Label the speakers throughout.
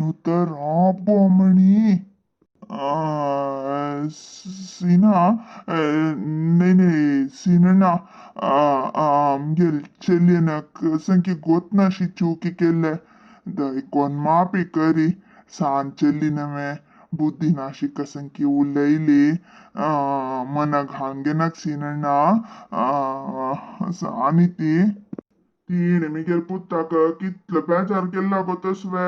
Speaker 1: ನುತ ರಾಬೋ ಅಮ್ಮಣಿ. सिना, नाही नाही सिनना, आमगेल चेल्येनक संकी गोतनाशी चुकी केल्ले दयकोन माफी करी. सान चेल्ली नव्हे, बुद्धी नाशी कसंकी उलयली, मनाक घाण घेनाक सिनण्णा. आनी ती तिणें मिगेल पुताक कितलो बेजार केल्लो गो तसवे.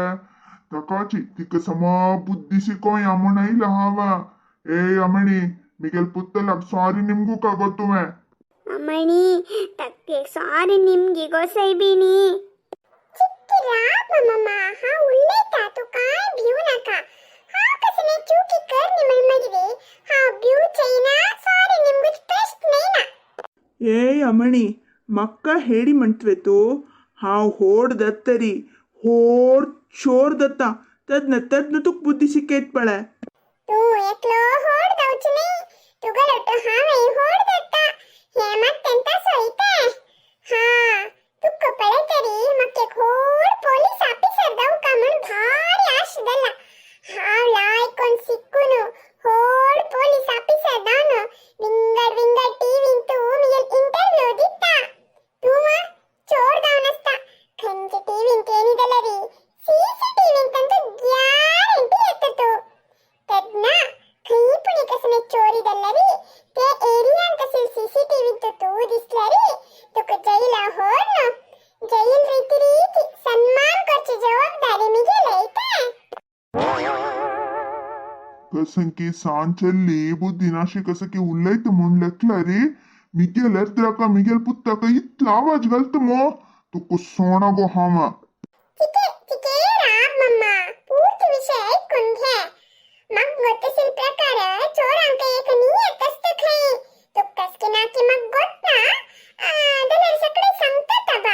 Speaker 1: ताकाची तिका सम बुद्धी शिकोया म्हूण आयला हांव. ए अमणी, मिगेल पुत्तलाक सॉरी निमगू का गो तुवें?
Speaker 2: ಅಮ್ಮಣಿ, ತಕ್ಕೆ ಸಾರಿ ನಿಮ್ಗೆ ಗೋ ಸೈಬಿನಿ.
Speaker 3: चिक्की राब मम्मा, हांव उलयता, तूं कांय भिवू नाका. हांव कसले चुकी कर न्ही म्हण मागीर हांव भिवचें ना, सॉरी निमगूच प्रश्न येना.
Speaker 4: ಏಯ್ ಅಮಣಿ, ಮಕ್ಕ ಹೇಳಿ ಮಂಟ್ವೆತು. ಹಾವ್ ಹೋಡ್ ದತ್ತರಿ ಹೋಡ್ ಚೋರ್ ದತ್ತ ತದ್ನ ತದ್ನ ತುಕ್ ಬುದ್ಧಿ ಸಿಕ್ಕೈತ್ ಪಳೆ.
Speaker 3: तूं एकलो होड जावचें न्ही, तुगेलो हांवें होड जाता हें मात तेंकां सोयता. हा, तुका पळयतरी म्हाका एक होड पोलीस ऑफिसर जावका म्हूण भारी आश जाला. हांव लायकोन शिकून होड पोलीस ऑफिसर जावन विंगड विंगड टीव्हींतू मिगेल इंटरव्यू दिता. तूं चोर जावन आसता. खंयचे टीव्हींत येयनी जाल्यार सीसीटीव्हींत ग्यारंटी येता तूं. तेन्ना खंय पूण कसले चोरी जाल्यार ते एरियान कसे सीसीटीव्हींत तूं दिसल्यार तुका जैला होर जैल रीती रीती सन्मान करची जबाबदारी मिगेले इते.
Speaker 1: कसंकी सान चेल्ली बुद्धी नाशी कसं की उलयत म्हूण लेखला रे. मिगेल एद्राका मिगेल पुत्ताका इतलो आवाज घालता मो. तुका सोणा गो हांव.
Speaker 3: चिके चिके राब मम्मा, पूर्ती विषय ऐकून घे. मग गोतशील प्रकार चोरांक एक नियत आसता खंय. तुका कसकी ना की मग गोत ना जाल्यार सगळे सांगतात आबा.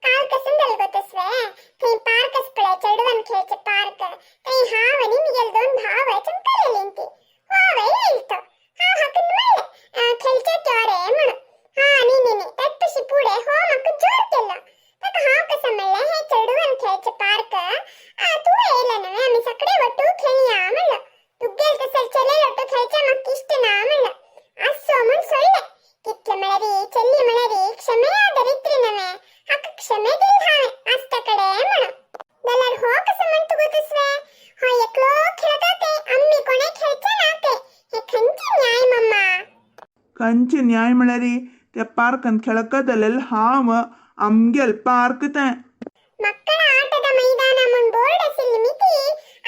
Speaker 3: काल कसं जालें गो तसवें, थंय पार्क आसा पळय, चेडवान खेळचें पार्क, थंय हांव आनी मिगेल दोन भाव चमकलेलीं ती. हांवें येयलो तो हांव हाका म्हणलें, खेळचे क्यो रे म्हणून. हा, न्ही न्ही न्ही, ताचे पशी फुडें हो म्हाका जोर केलो. ताका हांव कसं म्हणलें, हें चेडवान खेळचें पार्क, तूं येयला न्हय, आमी सगळे वटू खेळया म्हणलं. तुगेल तसं चले लोटू खेळचें म्हाका इश्ट ना म्हणलं. असो म्हूण सोडलें. कितलें म्हळ्यार चल्ली म्हळ्यार क्षमेया दरिद्री नव्हे, हाका क्षमे दिल हांवें आसता कडे म्हणून. जाल्यार हो कसो म्हणटा गो तसवें, हो एकलो खेळता ते, आमी कोणें खेळचें ना ते. हे खंयचें न्याय मम्मा?
Speaker 4: ಕಂಚೆ ನ್ಯಾಯ म्हळ्यारी त्या पार्कान खेळकदलेल हांव, आमगेल पार्क तें.
Speaker 3: ಮಕ್ಕಳ ಆಟದ ಮೈದಾನ म्हूण बोर्ड आशिल्ली मिती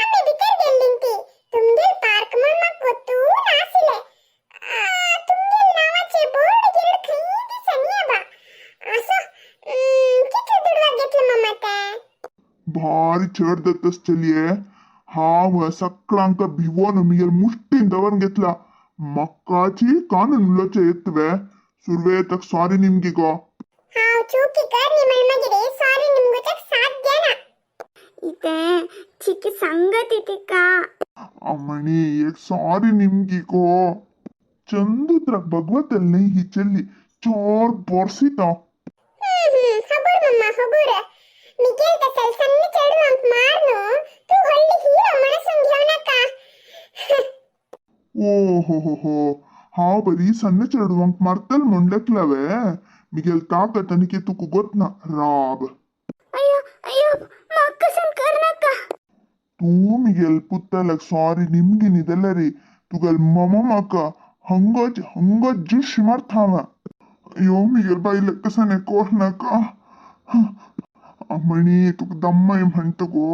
Speaker 3: आमी भितर गेल्लीं ती. तुमगेल पार्क म्हूण म्हाका गोत्तू नाशिल्लें. तुमगेल नांवाचे बोर्ड गिर्ड खंय दिसनी आबा. आसो, कितले दुडवाक घेतले मम्मा ते?
Speaker 1: भारी चड दत्तस चलये. हांव सगळ्यांक भिवोन मिगेल मुष्टीन दवर घेतला. मक्काची कानून उलोवचें येतवे. सुरवेक सॉरी निमगी गो.
Speaker 3: हांव चुकी कर न्ही म्हण मागीर सॉरी निमगुच्याक साथ घेना.
Speaker 2: ಇತೆ ಚಿಕ್ಕಿ ಸಂಗತಿ ತಿಕ್ಕ.
Speaker 1: अम्मणी, एक सॉरी निमगी गो. चंदुद्राक भगवतल न्ही ही चल्ली, चोर बोरसीता.
Speaker 3: हम्म हम्म, हगूर मम्मा हगूर. मिगेल तसल सಣ್ಣ चेडवांक मारನು तूं व्हडली हिरो म्हणसून घेवं नाका.
Speaker 1: ओ हो हो हो, हांव बरी सन्न चेडवांक मारतल म्हूण लेखलावे. मिगेल ताकत आनी की तुका गोतना राब.
Speaker 2: ಅಯ್ಯೋ ಅಯ್ಯೋ, ಮಕ್ಕಸನ್ ಕರ್ನಕ್ಕ.
Speaker 1: तूं मिगेल पुत्तलाक सॉरी निमगी न्ही जाल्यार तुगेल ममा म्हाका हंगच हंगच जुश मारता हांव. अयो, मिगेल बायलेक कसाने कोर नाका. अम्मणी, तुका दम्माय म्हणटा गो,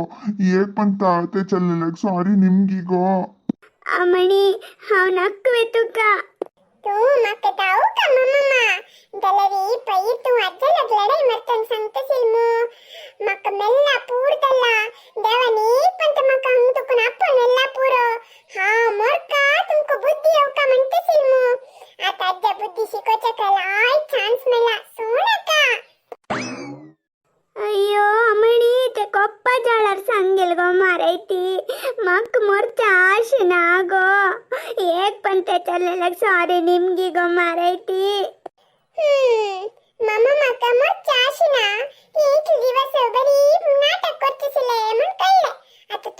Speaker 1: एक पण ते चल्लेल्याक सॉरी निमगी गो.
Speaker 2: ಅಮ್ಮಣಿ, ಹಾವ್ ನಕ್ಕುವೆ ತುಕ್ಕ.
Speaker 3: तूं म्हाका दावका मम्मा, जाल्यार पयर तूं आज्यालाग लढाई मारतना सांगताशील मू, म्हाका मेल्ला पूर जाला, देवान एक पण म्हाका हांग तुका आपोवन व्हेला पुरो, हांव मोरका तुमकां बुद्धी येवका म्हणटाशील मू. आतां आज्या बुद्धी शिकोवच्या लायक चान्स मेळ्ळा, सोड नाका.
Speaker 2: ಅಯ್ಯೋ ಅಮ್ಮಣಿ, ते ಕೊಪ್ಪ ಜಾಳರ್ ಸಂಗಿಲ್ ಗೋ ಮಾರೈತಿ. ಮಕ್ ಮೊರ್ಚ ಆಶೆ ನಾಗೋ. ಏಕ್ ಪಂತೆ ಚಲ್ಲೆಲಕ್ ಸಾರಿ ನಿಮ್ಗಿ ಗೋ ಮಾರೈತಿ.
Speaker 3: हम्म, मम्मा म्हाका मोरच्या आशिना, ती इतले दिवस बरी नाटक करतशिले म्हूण कळ्ळें. आतां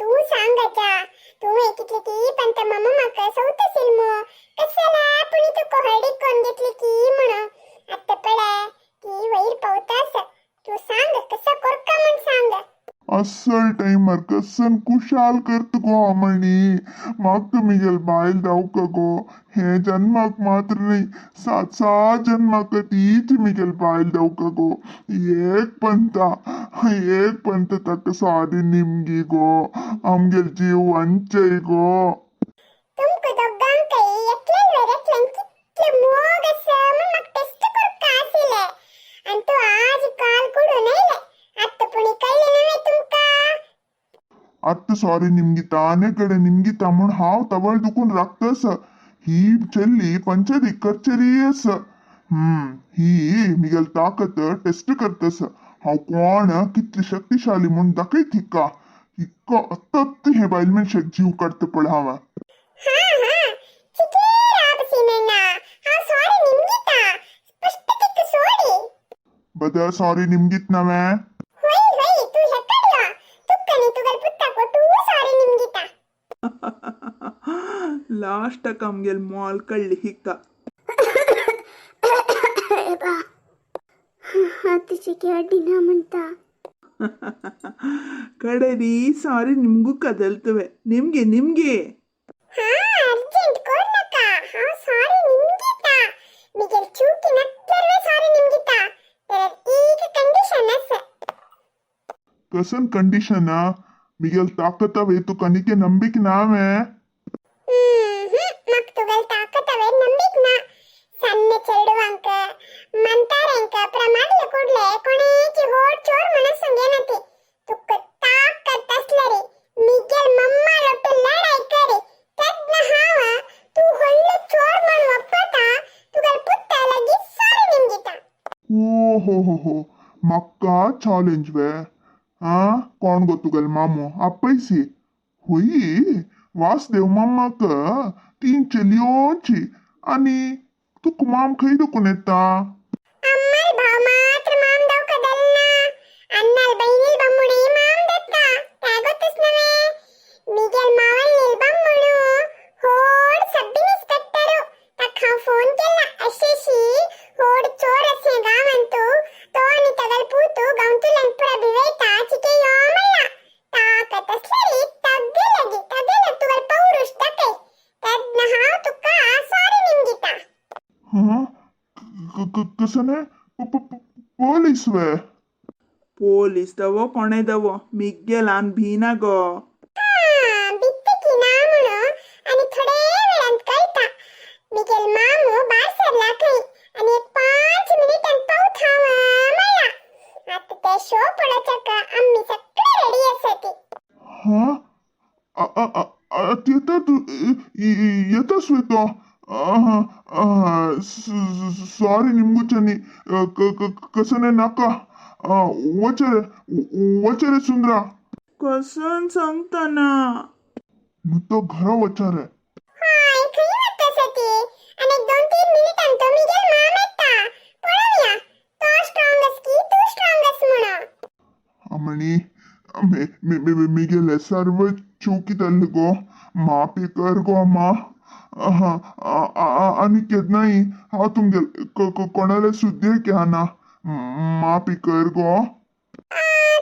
Speaker 1: अस्सल टायमार कसन कुशाल करता गो अमणी. म्हाका मिगेल बायल दावका गो. हे जन्माक मात्र न्ही, सात सात जन्माक तीच मिगेल बायल दावका गो. एक पंता एक पंत ताका सारी निमगी गो. आमगेल जीव वांचय गो.
Speaker 3: तुमकां दोगांकय एकल्यान एकल्यान कितले मोग आसा म्हूण म्हाका टेस्ट करूंक आशिल्लें आनी तूं आज काल कुडून आयलें. आतां पुणी कळ्ळें नव्हे तुमकां?
Speaker 1: आत्तां सॉरी निमगिता, आने कडेन निमगिता म्हूण हांव तवळ दुखून राखतस. ही चल्ली पंचायती करचेरी आसा. ही मिगेल ताकत टेस्ट करतस. हांव कोण कितली शक्तिशाली म्हूण दाखयत हिका. हिका आत्तां आत्तां हे बायल मनशाक जीव काडटा पळय हांव.
Speaker 3: हां हां, चिकेर आप सीनण्णा, हांव सॉरी निमगिता. स्पश्ट तिका सोडी.
Speaker 1: बदल सॉरी निमगीत नव्हे.
Speaker 3: होय होय, तूं हेकड यो. तुका न्ही तुगेल पुताक ಒಟ್ಟೂ ಸಾರಿ ನಿಮ್ಗಿತ.
Speaker 4: ಲಾಸ್ಟಕ್ಕೆ ಅಮ್ಗೆಲ್ ಮಾಲ್ ಕಳ್ಳಿ ಹಿಕ್ಕ.
Speaker 2: बा, आतां अड्डी ना म्हणटा.
Speaker 4: ಕಡೆರಿ ಸಾರಿ ನಿಮಗೂ ಕದಲ್ತವೆ. ನಿಮಗೆ ನಿಮಗೆ.
Speaker 3: ಹಾ, ಅರ್ಜೆಂಟ್ ಕೋರ್ನಕ. ಹಾಂ ಸಾರಿ ನಿಮ್ಗಿತ. ಮಿಗೆಲ್ ಚೂಕಿ ನತ್ತರ್ವೆ ಸಾರಿ ನಿಮ್ಗಿತ. ಈಗ ಕಂಡೀಷನ್ ಅಸ್.
Speaker 1: कसन कंडिशन? मिगेल ताकत वे तुका निके ನಂಬಿಕೆ ನಾವೇ.
Speaker 3: ಹ್ಮ್ ಮಕ್ ತುಗಲ್ ತಾಕತವೆ ನಂಬಿಕ್ ನಾ. ಸಣ್ಣ ಚೆರಡುವಂಕ ಮಂತಾರೆಂಕ ಪ್ರಮಾಡ್ಲ ಕೂಡ್ಲೆ ಕೊಣೇಕಿ ಹೋಡ್ ಚೋರ್ ಮನಸ್ಸಂಗೇನತಿ. ತುಕ್ಕ ತಾಕತ್ ಅಸ್ಲರಿ ಮಿಗೆಲ್ ಮಮ್ಮ ಲೊಟ್ಟು ಲಡಾಯಿ ಕರಿ. ತದ್ನ ಹಾವ ತೂ ಹೊಳ್ಳೆ ಚೋರ್ ಮಣು ಒಪ್ಪತ ತುಗಲ್ ಪುತ್ತ ಲಗಿ ಸಾರಿ ನಿಮ್ಗಿತ.
Speaker 1: ಓ ಹೋ ಹೋ ಹೋ, ಮಕ್ಕ ಚಾಲೆಂಜ್ ವೆ? ಆ कोण गो तुगेल मामू? आपयसी हुई वासदेव मामाक तीन चलयोची आनी तुका माम खंय दुखून येता?
Speaker 3: అమ్మాయి భావ మాత్ర మామ్ దౌకదల్నా. అన్నాల్ బైనిల్ బమ్ముడి మామ్ దత్త తాగొత్తుస్నవే. మిగల్ మావల్నిల్ బమ్ముడు ಹೋಡ್ ಸಬ್ ಇನ್ಸ್ಪೆಕ್ಟರು. ತಕ್ ಹಾವ್ ಫೋನ್ केला अशेशी होड चोर असे गावांतु तो आणि तगल पूतु गांवतुल्यान पुरा बिवेता चिके यो म्हणला. ताकत असलेली तग्गे लगी तगेल तुगल पौरुष दाखय. तद्न हांव तुका सॉरी निमगिता.
Speaker 1: हा, कसने पोलीस वे?
Speaker 4: ಪೊಲೀಸ್ ದವೋ ಕೊಣೆದವೋ ಮಿಗ್ಗೆಲ್ ಆನ್ ಭೀನಾಗೋ.
Speaker 3: बित्तकी ना म्हणू आणि थोडे वेळान कळता. मिगेल मामू भायर सरला खंय आनी एक 5 मिनिटान पावता म्हणला. आतां ते शो पळोवच्याक आमी सगळे रेडी आसाती.
Speaker 1: हा, येता तू येतास वे तो? सॉरी निमगुचनी कसने नाका. वचरे वचरे सुंदरा.
Speaker 4: कसन सांगताना.
Speaker 1: नुतो घरा वचारे.
Speaker 3: हय, खंय वता ती? आनी एक 2-3 मिनिटान तो मिगेल माम येता. पळोवया तो स्ट्रॉंग आस की तूं स्ट्रॉंग आस म्हणून.
Speaker 1: अमणी, मिगेले सर्व चुकी गो. माफी कर गो अम्मा. आनी केन्नाय हांव तुमगेल कोणाले सुद्दी घेना. माफी कर गो.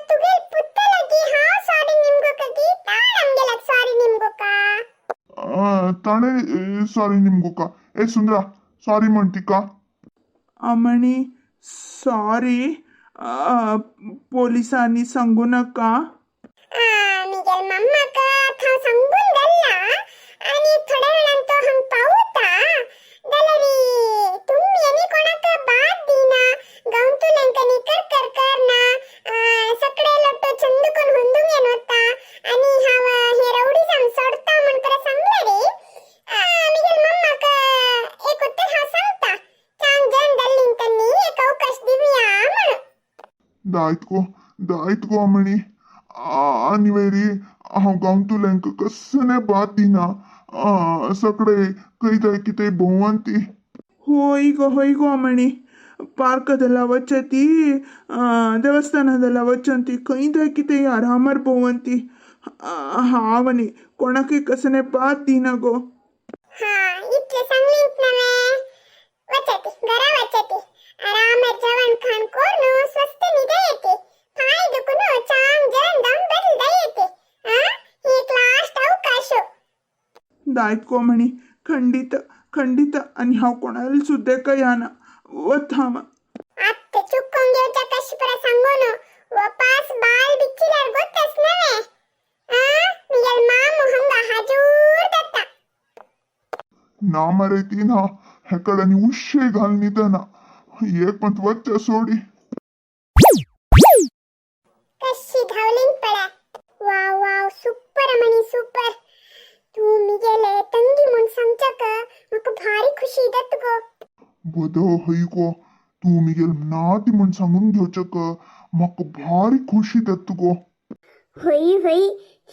Speaker 3: तुगेल पुत्ता लागी हांव सॉरी निमगोका की ताण आमगेल्याक सॉरी निमगोका?
Speaker 1: ताणें सॉरी निमगोका. ए सुंदरा, सॉरी म्हण तिका.
Speaker 4: अमणी सॉरी, पोलिसांनी सांगू नका.
Speaker 3: मिगेल मम्माक हांव सांगून घाल्ला आनी थोड्या वेळान तो हांग पावता जाल्यार तुमी आनी कोणाक बाद दिना. गांवतुल्यांक कर कर करना. सगळे लोटो चंद कोण हुंदूंक येन वता आनी हांव हे रवडीजम सोडता म्हण परत सांगलें रे. मिगेल मम्माक एक उत्तर हांव सांगता, चांग जण दल्लीन तांणी एक अवकाश दिवया म्हणून.
Speaker 1: दायत गो, दायत गो अमणी. आनी वयरी हांव गांवतुल्यांक कसने बाद दिना. सगळे खंय जाय कितें भोंवंती.
Speaker 4: होय गो, होय गो अमणी. ಪಾರ್ಕದೆಲ್ಲ ವಚ್ಚತಿ, ದೇವಸ್ಥಾನದೆಲ್ಲ ವಚ್ಚಂತಿ, खंय जाय कितें आरामार भोंवंती. हांव आनी कोणाकय कसने बाद दिना गो.
Speaker 3: हा, इतलें सांगलें नव्हे. वचती घरा, वचती आरामार जेवण खाण करून स्वस्त न्हिदे येते. पांय दुखून चांग जण जावन.
Speaker 4: दायत गो म्हणी, खंडित खंडित. आनी हांव कोणाला सुद्दां कयाना, वता हांव.
Speaker 3: आत्त चुकोन घेवच्या कशी परा सांगू नु, वपास बाल बिच्चिल्यार गोत्तस नवे. आ मिगेल मामू हंगा हाजूर दत्ता.
Speaker 1: ना मरे ती ना हेकड आनी उश्शे घाल न्हिदना. एक पण वच्चा सोडी.
Speaker 3: कशी धावलीन पळा. वाव वाव, सुपर अमणी, सुपर. तू मिगेले ತಂಗಿ म्हूण सांगच्याक म्हाका भारी खुशी दत्त गो.
Speaker 1: बदो हय गो, तूं मिगेल नाती म्हूण सांगून घेवचक म्हाका भारी खुशी दत्त गो.
Speaker 2: ಹೊಯ್ ಹೊಯ್,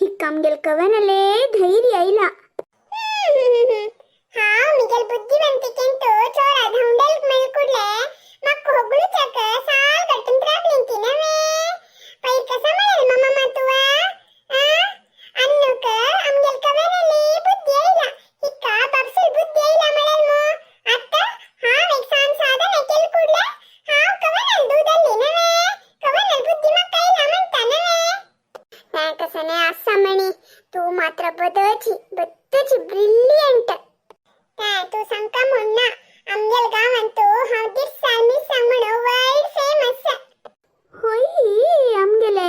Speaker 2: ಹಿಕ್ಕ ಆಮ್ಗೆಲ್ ಕವನಲೇ ಧೈರ್ಯ ಇಲ್ಲ.
Speaker 3: हांव मिगेल बुद्धिवंतिकेंतू चोरा धांवडेल मेळ कुडले म्हाका होगळूच्याक साल गट्टून राबलीं ती नवे. पयर कसा म्हणेल मम्मा तुवा आ अन्नुक आमगेल कवेनली बुद्धी आयला, हिक्का बापसूल बुद्धी आयला म्हणेल मो. आत्ता हांव एक सान साधन केल कुडले हांव कवनल दूदल्ली नवे, कवनल बुद्धी म्हाका आयला म्हणटा नवे. कसने आसा म्हणी, तूं मात्र बदची बद्दची ब्रिलियंट. तूं सांगता म्हूण ना, आमगेल गांवांत हांव दिरसाल मिरसांग म्हणून वर्ल्ड फेमस.
Speaker 2: ಹೊಯ್, ಆಮ್ಗೆಲೆ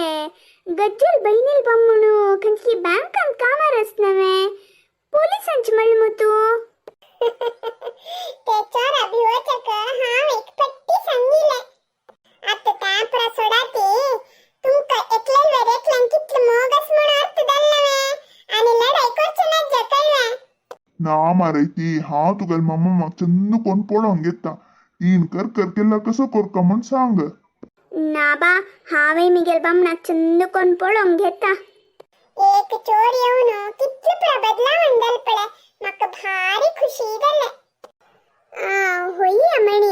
Speaker 2: ಗಜ್ಜಲ್ ಬೈನಿಲ್ ಬಮ್ಮುಣು ಖಂಚ್ಕಿ ಬ್ಯಾಂಕ್ ಅಂತ ಕಾಮರಸ್ನವೆ ಪೊಲೀಸ್ ಅಂಚ್ ಮಳ್ಮುತು.
Speaker 3: ते चोरा भिवोचक हांव एक पट्टी सांगिले. आतां तें पुरा सोडाती, तुमकां एकल्यावर एकल्यान कितलो मोग आसा म्हूण अर्थ जाल नवे, आनी लढाई करचे ना कळ्ळें.
Speaker 1: ना मारे ती, हांव तुगेल मम्मा म्हाका चंद कोण पळोवंक घेता. तीन कर कर केला कसो करका म्हूण सांग.
Speaker 2: ना बा, हांवें मिगेल बामणाक चंद कोण पळोवंक घेता.
Speaker 3: एक चोर येवन कितले पुरा बदलावण जाल पळय, म्हाका भारी खुशी जालें.
Speaker 2: होई अमणी.